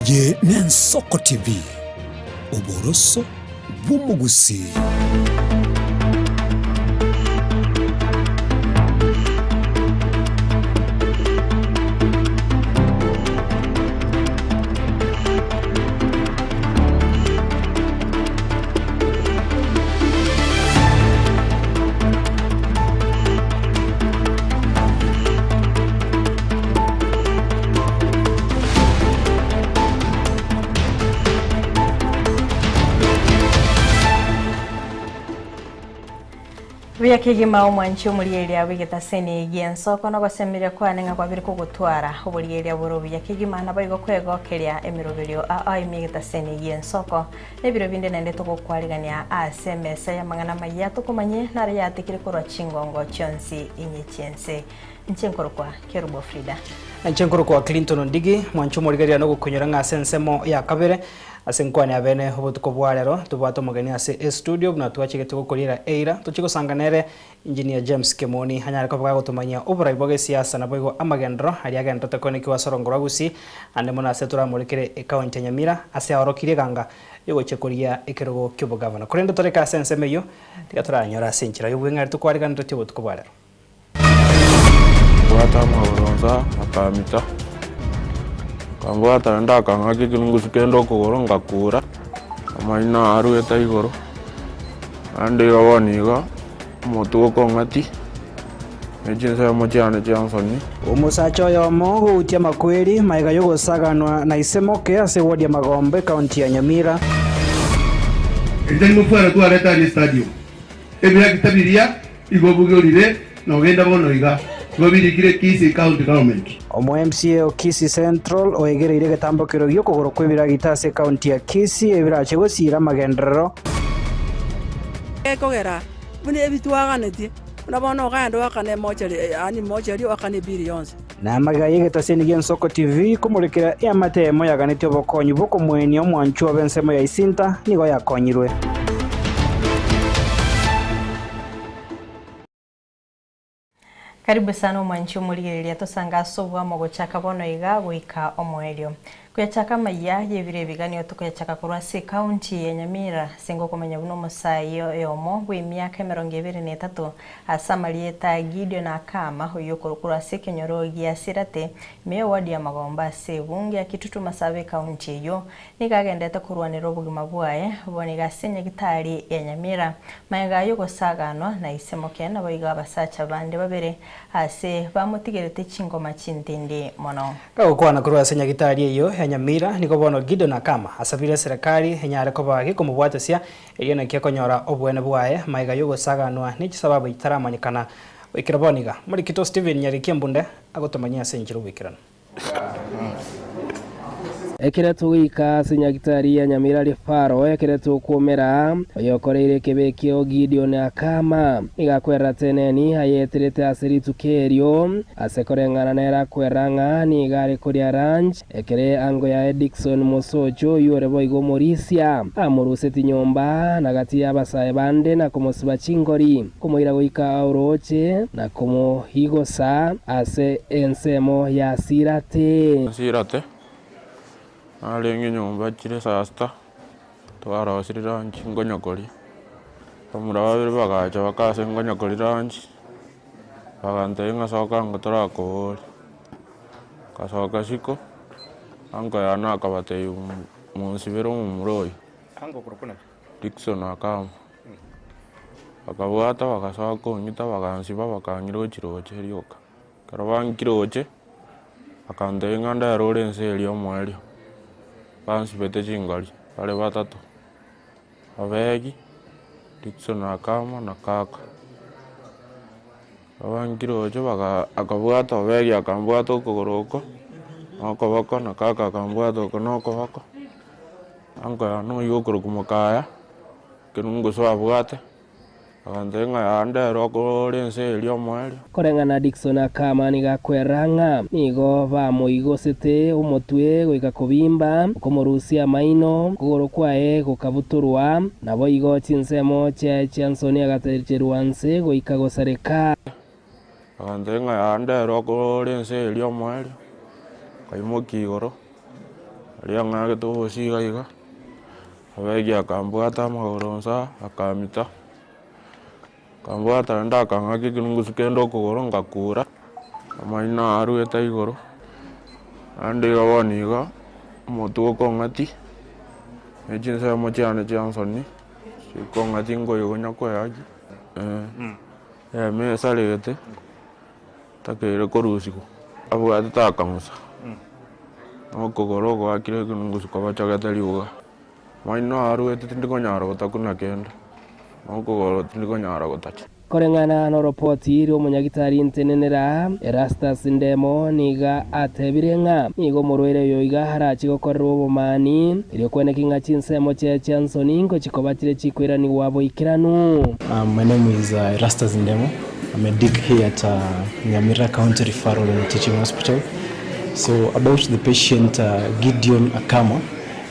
Eye n'Ensoko TV, oboroso bw'omogusii. Buya kegima omwanchi omorieria bw'egetaseni gi'ensoko nogosemeria kwane ng'a kwabire kogotwara oborieria bore obuya kegima naboigo kwegokeria emeroberio aoime egetaseni gi'ensoko. Nebiro binde naende togokwarigania ase emesa y'amang'ana amayia tokomanye naro yatekire korwa chingongo chionsi inye chi'ense. Inche nkorokwa Kerubo Frida. Inche nkorokwa Clinton Ondigi, mwanche omorigereria na ogokunyora ng'a ase ensemo ya kabere ase nkwane abene obotuko bwa rero tobwate omogeni ase estudio buna twachegete gokoriera eira tochie gosanga nere Engineer James Kemoni anyare koba gagotomanyia oborai bwa gesiasa naboigo amagenderero aria agendererete koenekigwa ase orongo rwa Gusii ande mono ase toramorekere ecounty ya Nyamira ase aorokirie eganga yogochia korigia ekerogo kiobogavana. Korende toreke ase ensemo eyio tiga toranyore ase enchera yobweng'aretu kwariganeretie obotuko bwa rero. Bwata amagoro onsi akamita, akambwata naende akang'aka ekerungusu kende okogoro ngakura, amaino arwete igoro, naende igo bono igo. Omotwe okong'ati, ne chinsemo chiane chia nsoni. Omosacha oyomo ogoutia amakweri magega y'ogosaganwa na ise moke ase ewodi ya Magombo ekaunti ya Nyamira. Eri tari mofwano twareta aria estadium. Ebirakita biria igo bugorire na ogenda bono iga, igo birikire Kisii County Government. Omo MCA o Kisii Central oegereire egetambokero gi'okogoro kw'ebiragita ase ekaunti ya Kisii ebirache gosiira amagenderero. Gekogera buna ebi twaganetie, buna bono ogende oakane emochari, yaani emochari oakane ebiri yonsi. Na amagega y'egetaseni gi'Ensoko TV komorekera eamate eyemo yaganetie obokonyi bw'okomoenia omwanchwa bw'ensemo ya Isinta nigo yakonyirwe. Karibu sana omwanchi omorigereria tosange ase obwamo gochaka bono iga goika omoerio. Koyachaka amayia y'ebiro ebiganio tokoyachaka korwa ase ecounty ya Nyamira ase ngokomanya buna omosayi oyomo bw'emiaka emerongo ebere na etato ase amarieta Gideon Akama oyio okorwa ase ekenyoro gia Sirate ime y'eward ya Magomba ase ebunge ya Kitutu Masaaba ecounty eyio Nigo agendete korwanera obogima bwaye, bono iga ase nyagitari ya Nyamira. Magega y'ogosaganwa na ise moke naboigo abasacha bande babere ase bamotigerete chingoma chintindi mono. Gagokwana korwa ase nyagitari eyio ya Nyamira, nigo bono Gideon Akama asabire eserekari enyare koba gekomobwatesia erio naki akonyora oboene bwaye magega y'ogosaganwa ne chisababu chitaramanyekana goikera bono iga. Morikito Stephen Nyarikia Mbunde agotomanyia ase enchera oboikeranu. Ekero togoika ase Nyagitari ya Nyamira Rifaro, ekero tokwomera oyokoreire ekebe ekio Gideon akama, nigo akwerera teneni ayeterete ase rituko erio, ase koreng'ana nere akwerera ng'a nigo are koria lunch, ekere ango yaye Dickson Mosocho oyio ore boigo omorisia, amoruseti nyomba na gati y'abasae bande na komosiba chingori. Komoira goika orooche, na komoigosa ase ensemo ya Sirate. Sirate, narenge nyomba chire saa sita, twarosirie lunch nkonya koria, abamura babere bagacha baka ase nkonya koria lunch, bagantebia ng'a soka ango torakoboria, nkasoka isiko, uncle yane akabatebia monsibere omomura oyio, Dickson akama. Bakabwata bagasoa kong'ita bagansiba bakang'ira gochia roche rioka. Ekero bang'ikire roche, bakantebia ng'a ndere ore ense eria omoerio, bansibete chingori bare batato, Obegi, Dickson Akama na Kaka. Ekero bang'ikire roche baka akabwata Obegi akambwata okogoro oko, na okoboko na Kaka akambwata oko na okoboko, uncle yane oywo okorokwa Mokaya. Ekerungusu abwate, agantebia ng'a yaa ndere okore ense eria omoerio. Koreng'ana Dickson akama nigo akwerera ng'a nigo bamoigosete omotwe goika kobimba, okomorusia amaino, okogoro kwaye gokabutorwa, naboigo chinsemo chiaye chia nsoni agatecherwa nse goika gosareka. Agantebia ng'a yaa ndere okore ense eria omoerio, nkaimokia igoro. Aria ang'agete obosie iga iga, abegi akambwata amagoro onsi aa, akamita, akambwata naende akang'aka ekerungusu kende okogoro ngakura, amaino aya arwete igoro, naende iga bono iga, omotwe okong'atia, ne chinsemo chiane chia nsoni, chikong'atia nkoigwa nyakoeaki, eyemo esaregete. Takeire korusigwa, abwatete akang'usa, na okogoro ogoakire ekenungusu kobachogete riuga. Maino aruete tindi konyara gotakuna kende, na okogoro tindi konyara gotacha. Koreng'ana noropoti rw'omonyagitari ntenenera, Erastus Ndemo nigo atebire ng'a nigo omorwaire oyo iga arache gokorerwa obomani, erio kweneki ng'a chinsemo chiaye chia nsoni ngochikoba chire chikoiranigwa boikeranu. My name is Erastus Ndemo. I'm a dig here at Nyamira County Referral and Teaching Hospital. So about the patient Gideon Akama,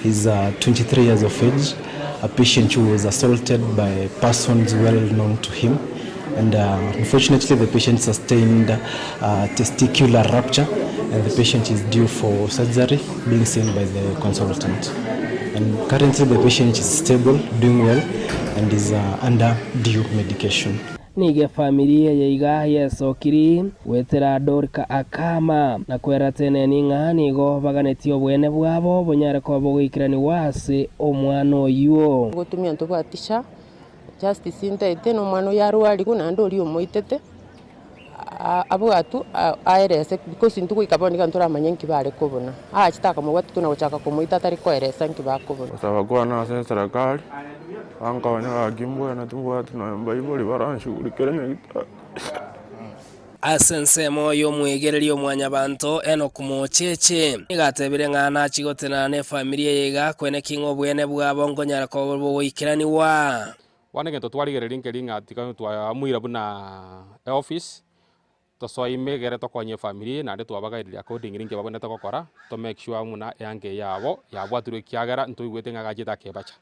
he's 23 years of age, a patient who was assaulted by persons well known to him. And unfortunately, the patient sustained testicular rupture and the patient is due for surgery, being seen by the consultant. And currently the patient is stable, doing well, and is under due medication. Nigo efamiri eye iga yesokiri goetera Dorika Akama, na kwera Teneni ng'a nigo baganetie oboene bwabo bonyare koba bogoikeranigwa ase omwana oyio. Gotumia ntobwati sha justice ntaete na omwana oyo arwarigwe naende oria omoitete abwatwe aerese because intwe goika bono iga ntoramanye nki bare kobuna. Aachete akamobwatia tu na gochaka komoita atari koeresa nki bakobuna. Gosaba kwane ase eserekari, bankonye gaki mbwene timbwati nonya mbaibori baranshughulikere nyagetari. Ase ensemo y'omwegereria o Mwanyabanto Enock Mocheche, nigo atebire ng'a nachie gotenena nefamiri eye iga kweneki ng'a obwene bwabo nkonyara koba bogoikeranigwa. Bono egento twarigereria nkeri ng'a tiga twamoira buna eoffice, tosoe ime egere tokonye efamiri eye naende twabagaereria accordingly nki babwenerete gokora, to make sure buna eanka eye yabo yabwatirwe ekiagera ntoigwete ng'a agachete akebacha.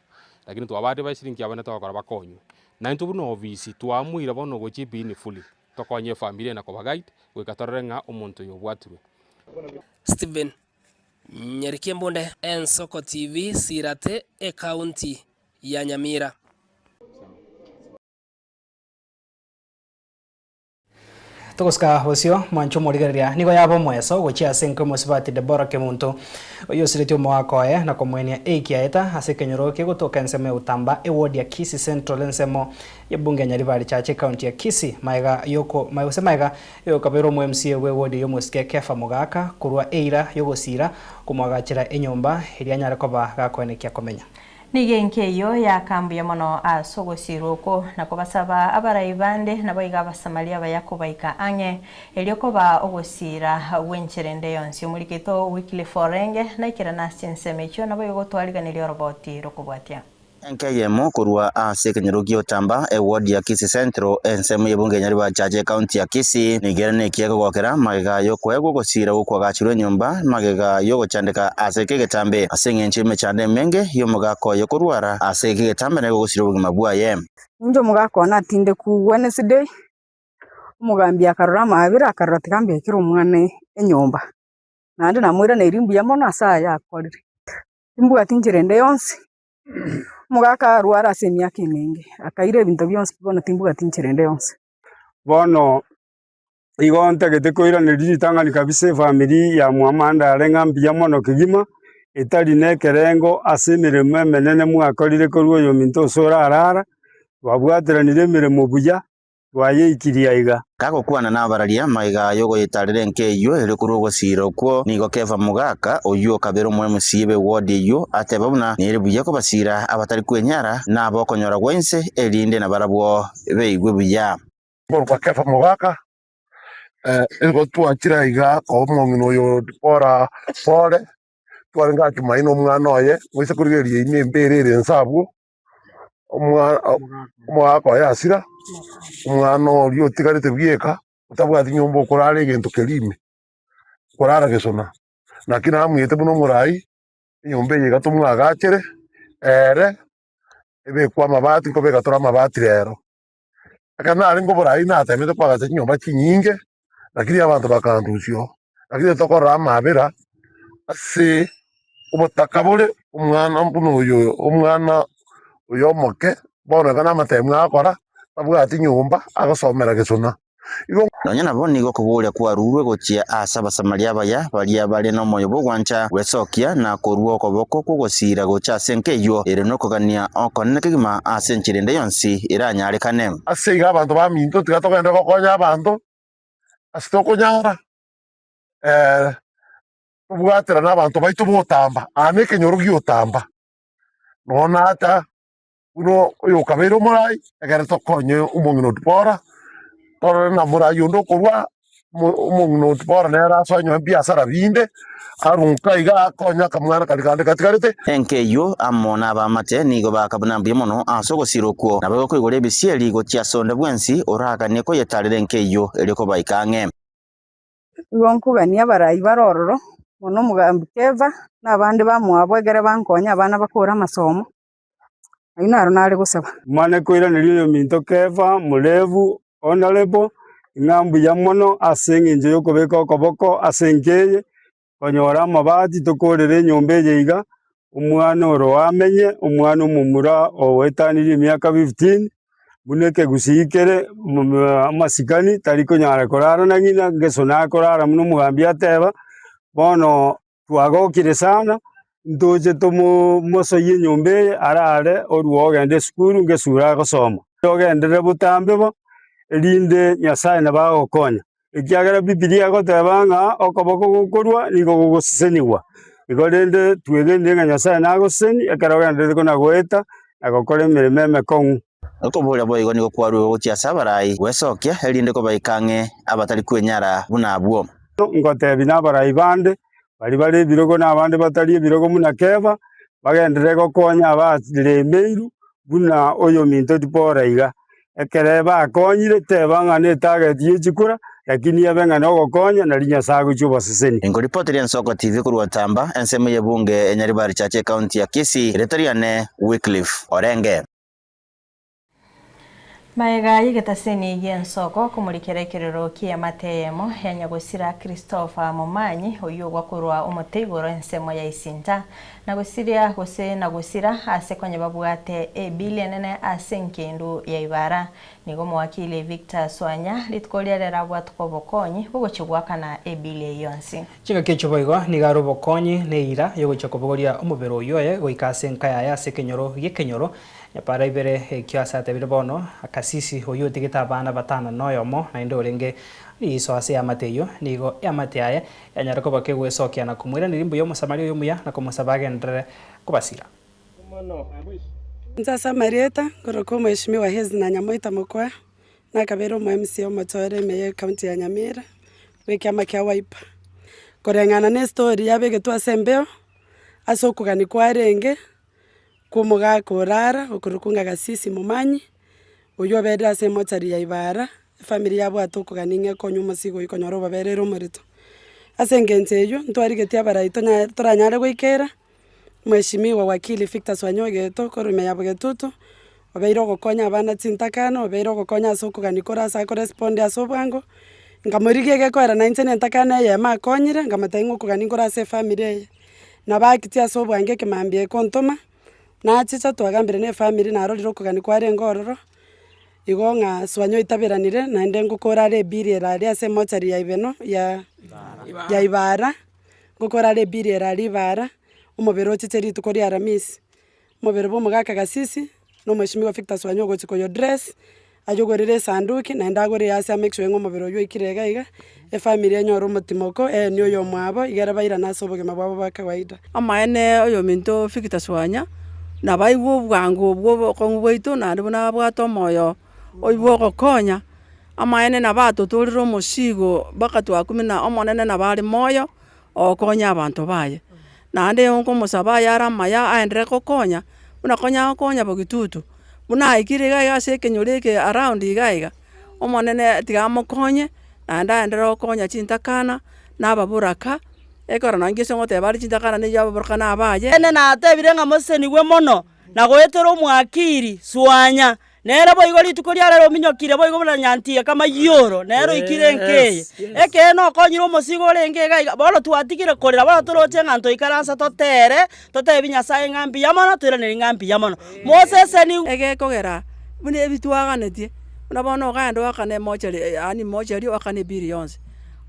Lakini twaba advised nki abwenerete gokora bakonywe. Na intwe buna ofisi twamoira bono gochia ebini fully. Tokonye efamiri eye na koba guide goika torore ng'a omonto oyo obwatirwe. Stephen Nyarikembunde, Ensoko TV, Sirate, Ekaunti ya Nyamira. Togosika bosio, mwanche omorigereria, nigo yaba omoeso gochia ase enka y'omosubati Deborah Kemunto, oyio osiretie omoaka oye na komoenia eiki yaeta ase ekenyoro kegotoka ensemo ya Utamba, eward ya Kisii Central ensemo Ebunge ya Nyaribari Chache Ekaunti ya Kisii maega yoko gose maega yogokaberwa omo MCA bwe ward eyio omosike Kepha Mogaka korwa eira yogosiira komoagachera enyomba eria anyare koba gakoenekia komenya. Nigo enka eyio yakambuya mono ase ogosiirwa okwo, na kobasaba abarai bande naboigo Abasamaria abaya kobaika ang'e, erio koba ogosiira gw'enchera ende yonsi. Omorikito o Wycliffe orenge naikerana ase chinsemo echio, naboigo gotwariganirie oroboti rokobwatia. Enka eyemo korwa ase ekenyoro gi'Otamba, eward ya Kisii Central, ensemo y'ebunge ya Nyaribari-Chache, ekaunti ya Kisii, nigo ere nekiya kogokera magega y'okoegwa ogosiira gokwagachirwe enyomba magega y'ogochandeka ase ekegetambe ase engencho y'emechando emenge y'omogaka oye korwara ase ekegetambe na gosira obogima bwaye. Inche omogaka one atindekwe Wednesday, omogambi akarora amabera akarora tiga mbekere omwana enyomba, naende namoiraneiri mbuya mono ase aya akorire. Timbwati nchera ende yonsi, Omogaka arware ase emiaka emenge, akaira ebinto bionsi pi bono timbwati inchera ende yonsi. Bono igo ntagete koiraneria ritang'ani kabisa efamiri ya Mwamanda are ng'a mbuya mono kegima, etari na ekerengo ase emeremo emenene mwakorire korwa oyominto ase orarara, twabwateranire emeremo buya. Twayeikirie aiga. Gagokwana nabararia magega y'ogoyetarera enka eyio erio korwa ogosiira okwo, nigo Kefa Mogaka, oyio okabera omo-MC b'ewodi eyio, ateba buna nere buya kobasiira abatari kwenyara na abokonyora gwa inse, erinde nabarabwo beigwe buya. Nkorokwa Kefa Mogaka, nigo twachire aiga koa omong'ina oyo Dibora pole, twarenge akimaina omwana oye, moise korigereria ime embera ere inse abwo. Omogaka oye asira, omwana oria otigarete bweka, otabwati nyomba okorara egento keria ime, okorara gesona. Naki namoete buna omorai, enyomba eye iga tomwagachere, ere, ebekwe amabati nkobeka tore amabati rero. Ekero narenge oborai natemete koagacha chinyomba chinyinge, lakini abanto bakandusia oo, lakini tokorora amabera ase. Obotaka bore omwana buna oyo omwana oyo omoke, bono iga namatemu agokora, tabwati nyomba, agosomera gesona. Igo. Nonya nabo nigo okoboria kwarurwe gochia ase Abasamaria abaya baria bare nomoyo bw'ogwancha gwesokia na korua okoboko kw'ogosiira gocha ase enka eyio ere nokogania okonene kegima ase enchera ende yonsi eranyarekane. Ase igo abanto baminto, tiga togende gokonya abanto ase tokonyara, tobwaterane abanto baito b'otamba, aa nekenyoro gi'otamba, nonya nata buna oyokabeire omorai, ekere tokonye omong'ina otibora, torore na morai onde okorwa, omong'ina otibora nere asoe onye ebiasara binde, arunka iga akonye akamwana karia kande gatigarete. Enka eyio amo nabamate nigo bakabuna mbuya mono ase ogosira okwo, naboigo koigora ebisieri gochia ase onde bwensi oraganie koyetarera enka eyio erio kobaika ang'e. Igo nkogania abarai bare ororo, mono omogambi Kefa, na abande bamwabo ekere bankonye abana bakore amasomo, ayio naro nare gosaba. Mane koiraneria oyominto Kefa, Murevu, Honourable, ng'a mbuya mono ase eng'encho y'okobeka okoboko ase enka eye, konyora amabati tokorere enyomba eye iga, omwana oro amenye, omwana omomura oetanirie emiaka fifteen, buna ekegusii kere amasikani tari konyara korara na ng'ina, ngeso nakorara buna omogambi ateba, bono twagokire sana, ntoche tomosoyie enyomba eye arare orwe ogende esukuru ngesura agosoma. Ogenderere botambe bo, erinde Nyasaye nabo agokonya. Ekiagera Bibilia egoteba ng'a okoboko gokorua nigo gogosesenigwa. Igo rende twegenire ng'a Nyasae nagosesenie ekero ogendererete kona goeta na gokora emeremo emekong'u. Okoboria boigo nigo kwaruegwe gochia ase abarai gwesokia, erinde kobaika ang'e abatari kwenyara buna abwo. Ngotebia nabarai bande, baria bare ebirogo na abande batari ebirogo buna Kefa, bagenderere gokonya abaremeirwe buna oyominto Dibora iga. Ekero bakonyire, teba ng'a netageti ye chikura, lakini ebe ng'a nogokonya, nario Nyasae agochia obosesenia. Nkoripoteria Ensoko TV korwa Tamba, ensemo y'ebunge e Nyaribari Church ecounty ya Kisii, erieta riane Wycliffe Orenge. Magega y'egetaseni gi'ensoko komorikera ekerero ki'eamate eyemo ya nyagosira Christopher Momanyi oyio ogwakorwa omote igoro ensemo ya Isinta na gosiria gose na gosira ase konya babwate ebili enene ase enkendu ya Ibara. Nigo omowakili Victor Swanya rituko riria rero abwatwe obokonyi bogochia goakana ebili eyio yonsi. Chingaki echio boigo nigo are obokonyi na eira y'ogochia kobogoria omobere oyio oye goika ase enka yaye ase ekenyoro gi'ekenyoro nyapara ibere ekio ase atebire bono Kasisi oyio otigete abana batano na oyomo naende orenge riiso ase eamate eyio nigo eamate yaye yanyare koba kegwesokia na komoiraneria mbuya Omosamaria oyo omuya na komosaba agenderere kobasira. Inche ase amarieta nkorokwa Omweshimiwa Hezina Nyamoita Mokua, nakabeire omo MCA omochore ime ye ecounty ya Nyamira, bwa ekiama kia Wiper. Koreng'ana na estory yabegetwe ase embeo, ase okogania kwarenge, kwa omogaka orara okorokwa ng'a Gasisi Momanyi, oywo oberire ase emochari ya Ibara, efamiri yabwate okogania ng'a ekonywa omosigo oywo konyora obabereire omorito. Ase engencho eywo, ntwarigetie abarai tonya toranyare goikera, Mheshimiwa Wakili Victor Swanya Ogeto korwa ime ya Bogetutu, obeire ogokonya abana chintakana, obeire ogokonya ase okogania kore ase akorespond ase obwango, nkamorigia egekoera na inche na entakana eyemo akonyire, nkamotebia ng'a okogania nkore ase efamiri eye. Nabo akitie ase obwango ekemambia ekontoma, nachicha twagambire na efamiri narorire okogania kwarenge ororo, igo ng'a Swanya oitaberanire naende ngokora are ebill ere aria ase emochari ya Ibeno ya ya Ibara. Ngokora are ebiri ere aria Ibara, omobere ochiche rituko ria Aramisi, omobere bwa omogaka Gasisi, na omweshimiwa Victor Swanya ogochia koyo dress, ayogorere esanduki naende agore easi a make sure ng'a omobere oywo oikire iga iga, efamiri enyore omotimoko, eenie oyomwabo, igere bairane ase obogima bwabo bwa kawaida. Amaene oyominto Victor Swanya, nabaigwe obwango obwo obokong'u bwaito naende buna abwate omoyo oywo ogokonya. Amaene nabatotoorire omosigo mpaka twakumia na Omonene nabo are moyo, ogokonya abanto baye. Naende nkomosaba ayare amaya aenderere gokonya, buna konya agokonya bogitutu, buna aikire iga iga ase ekenyoro eke around iga iga, Omonene tiga amokonye, naende aenderere gokonya chintakana, na ababoraka, ekero nonye gese ngoteba are chintakana na ababoraka na abaye. Ene natebire ng'a mosesenigwe mono, na goetera omwakiri, Swanya. Nere boigo rituko ria rero ominyokire boigo buna nyantiga kamayioro, nere oikire enka eye. Ekeene okonyire omosigo orenge iga iga, bono twatigire korera, bono toroche ng'a ntoikaransa totere, totebi Nyasaye ng'a mbuya mono, toiranerie ng'a mbuya mono. Moseseniwe. Egekogera buna ebi twaganetie, buna bono okaenda oakane emochari yaani mochari oakane ebill yonsi,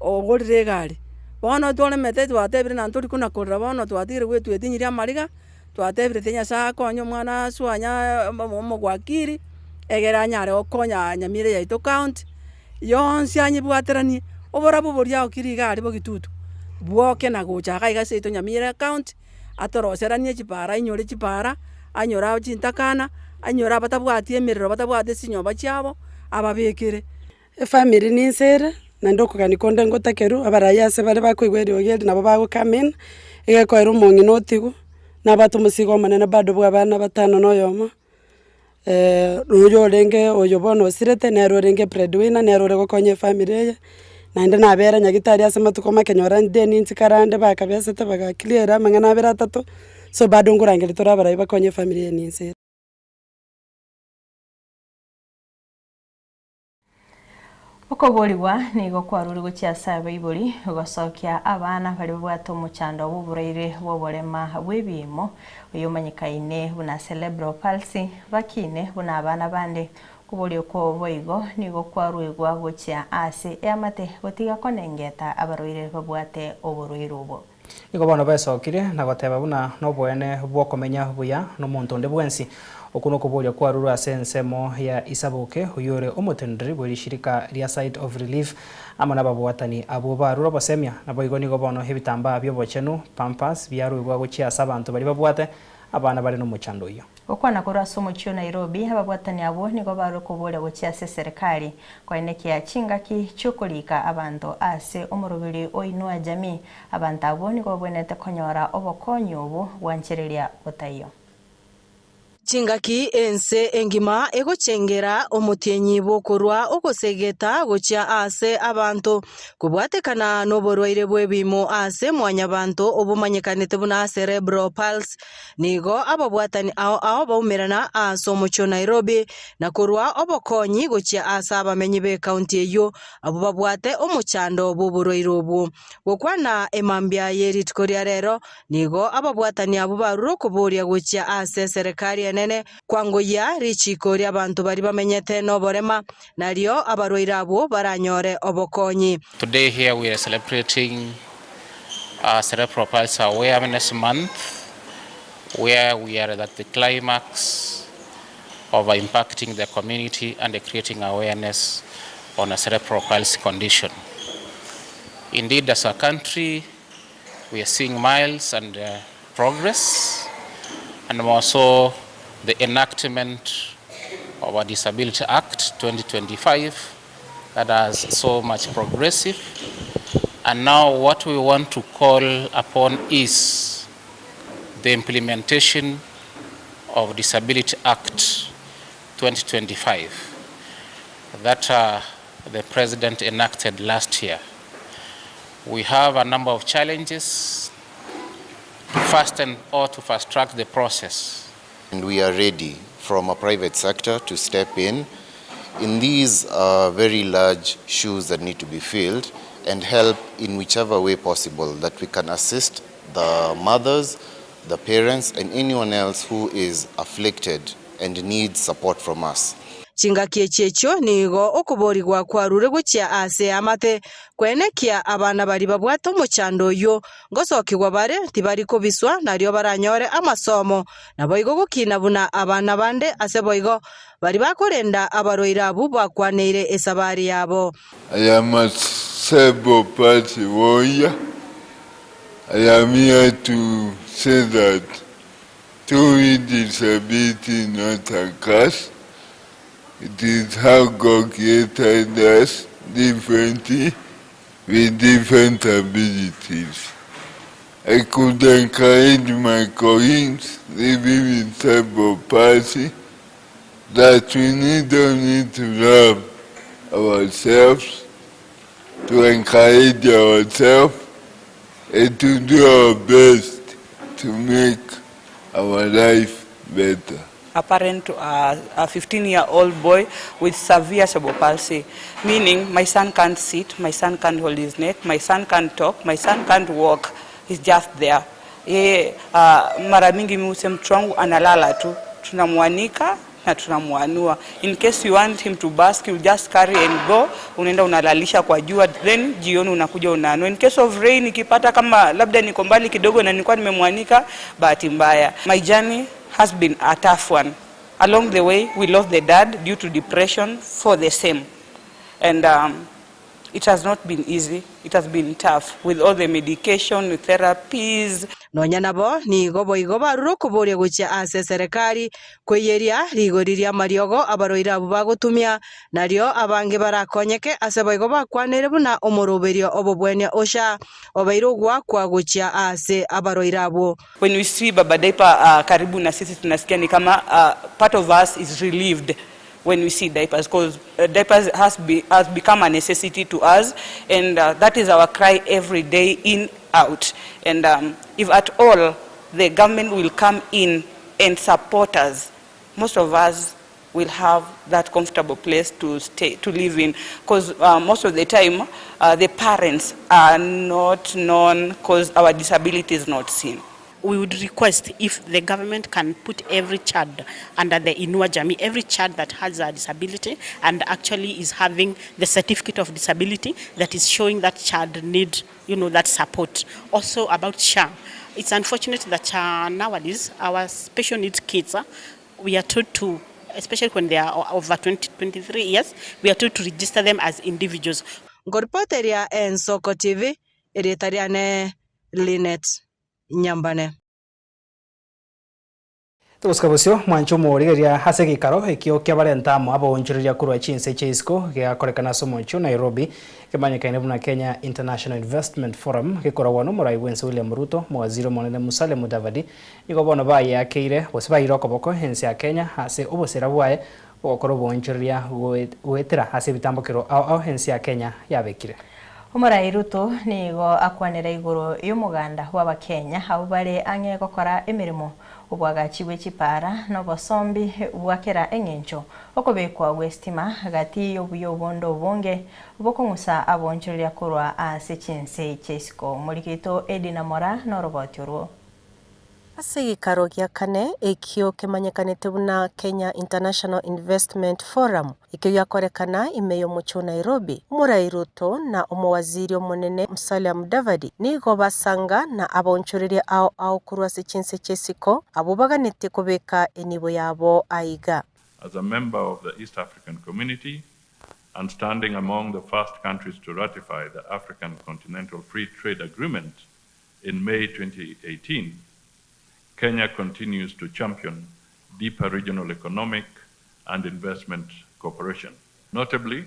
ogorire egari. Bono twaremete twatebire naende tori kona korera bono twatigire goetwetinyiria amariga. Twatebire tiga Nyasaye akonye omwana aswanya omogwakiri, egere anyare gokonya Nyamira yaito county, yonsi anyebwateranie, oborabu boria aokire iga aria bogitutu, bwoke na gocha iga iga seito Nyamira county, atoroseranie chipara ainyore chipara, anyore aba chintakana, anyore abatabwati emerero batabwati chinyomba chiabo, ababekere. Efamiri ninse ere, naende okogania konde ngotakerwe, abarai ase bare bakoigwa eriogi eri nabo bago come in, egekoera omong'ina otigwe, nabwate omosigo omonene bado bwa abana batano na oyomo, oyo orenge oyo bono osirete nere orenge breadwinner, nere ore gokonya efamiri eye, naende nabera nyagetari ase amatuko make nyora deni nchikarande bakabesete baga clear amang'ana abere atato, so bado nkorangeria tore abarai bakonye efamiri eye ninse ere. Okoborigwa nigo kwarure gochia ase abaibori gosokia abana baria babwate omochando bw'oborwaire bw'oborema bw'ebiimo, oyomanyekaine buna cerebral palsy, bakine buna abana bande. Okoboria okwo boigo nigo kwaruegwa gochia ase eamate gotiga konengeta abarwaire babwate oborwaire obo. Nigo bono besokirie na goteba buna noboene bw'okomenya buya nomonto onde bwensi. Okwo nokoboria kwarurwe ase ensemo ya Isaboke, oyio ore omoteneneri bwe rishirika ria Sight of Relief amo nababwatani abwo barure obosemia. Naboigo nigo bono ebitambaa bi'obochenu, pampers, biaruegwa gochia ase abanto baria babwate abana bare nomochando oyio. Gokwana korwa ase omochie o Nairobi, ababwatani abwo nigo barwe koboria gochia ase eserekari koenekia chingaki chi'okorika abanto ase omoroberi o Inua Jamii. Abanto abwo nigo babwenerete konyora obokonyi obwo gwanchereria botaiyo. Chingaki ense engima egochengera omotienyi bw'okorua ogosegeta gochia aase abanto, kobwatekana noborwaire bw'ebiimo ase mwanyabanto obomanyekanete buna cerebral palsy. Nigo ababwatani ao ao baumerana ase omochie o Nairobi na korua obokonyi gochia ase abamenyi b'ekaunti eyio abwo babwate omochando bw'oborwaire obwo. Gokwana emambia ye rituko ria rero, nigo ababwatani abwo barure okoboria gochia ase eserekari enene kwangoyia richiiko ri'abanto baria bamenyete noborema, nario abarwaire abwo baranyore obokonyi. Today here we are celebrating Cerebral Palsy Awareness Month where we are at the climax of impacting the community and creating awareness on a cerebral palsy condition. Indeed, as a country, we are seeing miles and uh, progress, and more so the enactment of our Disability Act 2025 that has so much progressive. And now what we want to call upon is the implementation of Disability Act 2025 that uh, the President enacted last year. We have a number of challenges to fasten or to fast track the process. And we are ready from a private sector to step in in these uh, very large shoes that need to be filled and help in whichever way possible that we can assist the mothers, the parents, and anyone else who is afflicted and needs support from us. Chingaki echi echio nigo okoborigwa kwarure gochia ase eamate, kwenekia abana baria babwate omochando oyio, ngosokigwa bare, tibari kobiswa, nario baranyore amasomo, naboigo gokina buna abana bande ase boigo baria bakorenda abarwaire abwo bakwaneire esabari yabo. I am a cerebral palsy warrior. I am here to say that truly disability is not a curse. It is how God created us differently with different abilities. I could encourage my colleagues living with cerebral palsy that we need only to love ourselves, to encourage ourselves, and to do our best to make our life better. a parent to a, a 15 year old boy with severe cerebral palsy, meaning my son can't sit, my son can't hold his neck, my son can't talk, my son can't walk, he's just there. Yeye mara mingi mimi husema mtoto wangu analala tu, tunamwanika na tunamwanua. In case you want him to bask, you just carry and go, unaenda unalalisha kwa jua, then jioni unakuja unaanua. In case of rain, ikipata kama labda niko mbali kidogo na nilikuwa nimemwanika, bahati mbaya. My journey has been a tough one. Along the way, we lost the dad due to depression for the same. And it has not been easy. It has been tough with all the medication, with therapies. Nonya nabo nigo boigo barure okoboria gochia ase eserekari koiyeria rigori ri'amariogo abarwaire abwo bagotumia, nario abange barakonyeke ase boigo bakwanire buna omoroberio obobwenia o SHA obeire ogoakwa gochia ase abarwaire abwo. When we see Baba Diaper karibu na sisi tunasikia ni kama part of us is relieved when we see diapers because diapers has become a necessity to us and that is our cry every day in out and if at all the government will come in and support us most of us will have that comfortable place to stay to live in because most of the time the parents are not known because our disability is not seen. We would request if the government can put every child under the Inua Jamii, every child that has a disability and actually is having the certificate of disability that is showing that child need, that support. Also about SHA, it's unfortunate that nowadays our special needs kids, we are told to, especially when they are over 20, 23 years, we are told to register them as individuals. Nkoripoteria Ensoko TV, erieta riane Linet Nyambane. Togosika bosio mwanche omorigereria ase egeikaro ekio kiabarenta amo abaonchoreria korwa chinse chia isiko geakorekana ase omochie o Nairobi kemanyekaine buna Kenya International Investment Forum gekoragwa na omorai bwense William Ruto, omowaziri omonene Musalia Mudavadi nigo bono bayeakeire gose baeire okoboko ense ya Kenya ase obosera bwaye bogokora oboonchoreria goetera ase ebitambokero ao ao ense ya Kenya yabekire. Omorai Ruto nigo akwanera igoro y'omoganda bw'Abakenya abwo bare ang'e gokora emeremo, obwagachi bwe chipara na obosombi bwa kera eng'encho, okobekwa gw'estima gati y'obuya obonde obonge bokong'usa abonchoreria korwa ase chinse chia isiko. Omoriki oito Edina Moraa noroboti orwo. Ase egeikaro gia kane ekio kemanyekanete buna Kenya International Investment Forum, ekio giakorekana ime y'omochie o Nairobi, Omorai Ruto na Omowaziri Omonene Musalia Mudavadi nigo basanga na abaonchoreria ao ao korwa ase chinse chi'esiko abwo baganetie kobeka enibo yabo aiga. As a member of the East African Community and standing among the first countries to ratify the African Continental Free Trade Agreement in May 2018, Kenya continues to champion deeper regional economic and investment cooperation. Notably,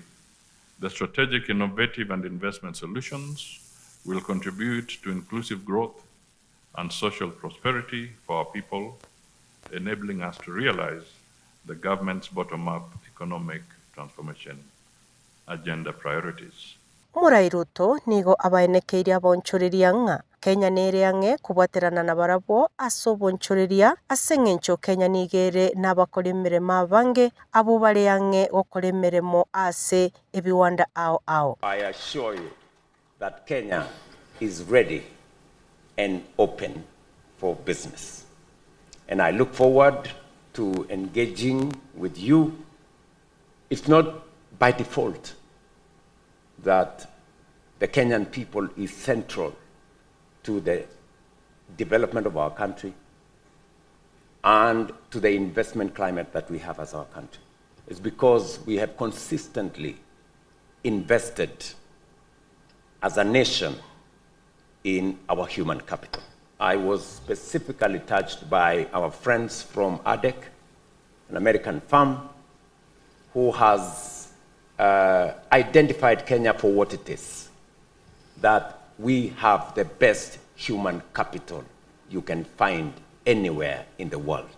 the strategic, innovative, and investment solutions will contribute to inclusive growth and social prosperity for our people, enabling us to realize the government's bottom-up economic transformation agenda priorities. Omorai Ruto nigo abaenekeirie abaonchoreria ng'a Kenya nere ang'e kobwaterana nabarabwo ase obonchoreria ase eng'encho Kenya nigo ere nabakori emeremo abange abwo bare ang'e gokora emeremo ase ebiwanda ao ao. I assure you that Kenya is ready and open for business. And I look forward to engaging with you. It's not by default that the Kenyan people is central to the development of our country and to the investment climate that we have as our country. It's because we have consistently invested as a nation in our human capital. I was specifically touched by our friends from ADEC, an American firm who has identified Kenya for what it is, that we have the best human capital you can find anywhere in the world.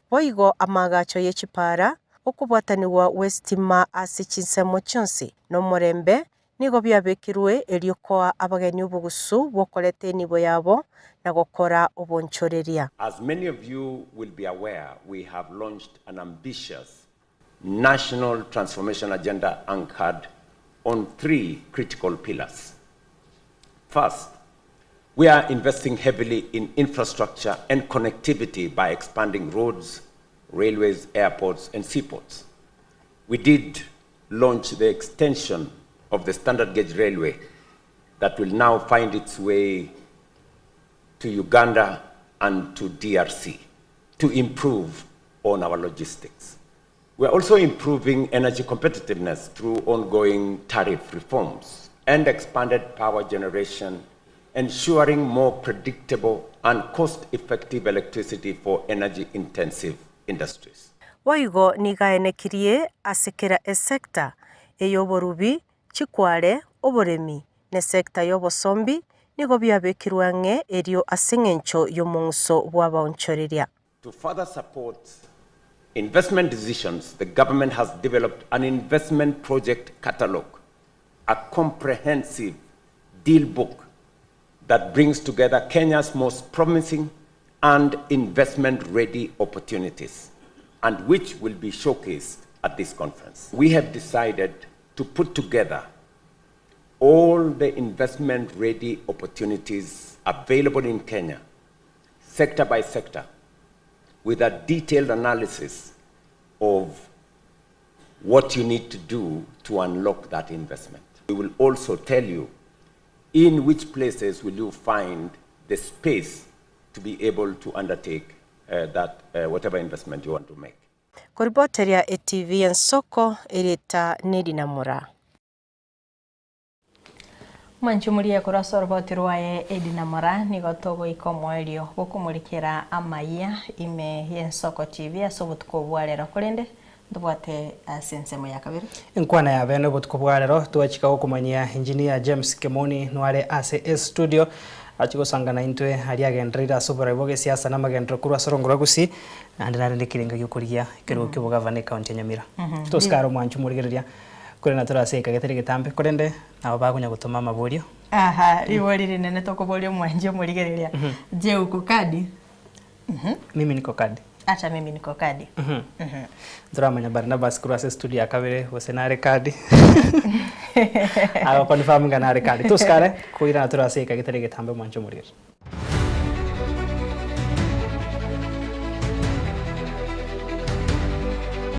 Boigo amaagacho ye chipara, okobwatanigwa gw'esitima ase chinsemo chionsi, na omorembe nigo biabekirwe erio koa abageni obogusu bw'okoreta enibo yabo na gokora obonchoreria. As many of you will be aware, we have launched an ambitious national transformation agenda anchored on three critical pillars. First, we are investing heavily in infrastructure and connectivity by expanding roads, railways, airports, and seaports. We did launch the extension of the standard gauge railway that will now find its way to Uganda and to DRC to improve on our logistics. We are also improving energy competitiveness through ongoing tariff reforms and expanded power generation, ensuring more predictable and cost-effective electricity for energy-intensive industries. Boigo nigo aenekirie ase kera esecta, ey'oborubi, chikware, oboremi, na esecta y'obosombi, nigo biabekirwe ang'e erio ase engencho y'omong'uso bw'abaonchoreria. To further support investment decisions, the government has developed an investment project catalogue, a comprehensive deal book that brings together Kenya's most promising and investment-ready opportunities, and which will be showcased at this conference. We have decided to put together all the investment-ready opportunities available in Kenya, sector by sector, with a detailed analysis of what you need to do to unlock that investment. We will also tell you in which places will you find the space to be able to undertake uh, that uh, whatever investment you want to make. Koriboteria etivi y'ensoko erieta nerinamura. Mwanche moria korwa ase oroboti rwaye Edina Moraa nigo togoika omoerio bw'okomorikera amayia ime y'Ensoko TV ase obotuko obwo bwa rero korende ntobwate ase ensemo ya kabere. Enkwana ya bene obotuko bwa rero twachika gokomanyia Engineer James Kemoni nware ase estudio achie gosanga naintwe aria agendereire ase oborai bwa gesiasa na amagenderero korwa ase orongo rwa Gusii naende nare nekerenga giokorigia ekerogo kiobogavana ecounty ya Nyamira. Tosike are omwancho morigereria korende natore ase egeka getari getambe korende Nabo bakonya gotoma amaborio. Aha, ribori rinene tokoboria omwanchi omorigereria, Je uko kadi? Mimi niko kadi. Ata mimi niko kadi. Ntoramanya Barnabas korwa ase estudio ya kabere gose nare kadi. Ago confirm ng'a nare kadi. Tosikare, koirana tore ase egeka getari getambe omwanchi omorigereria.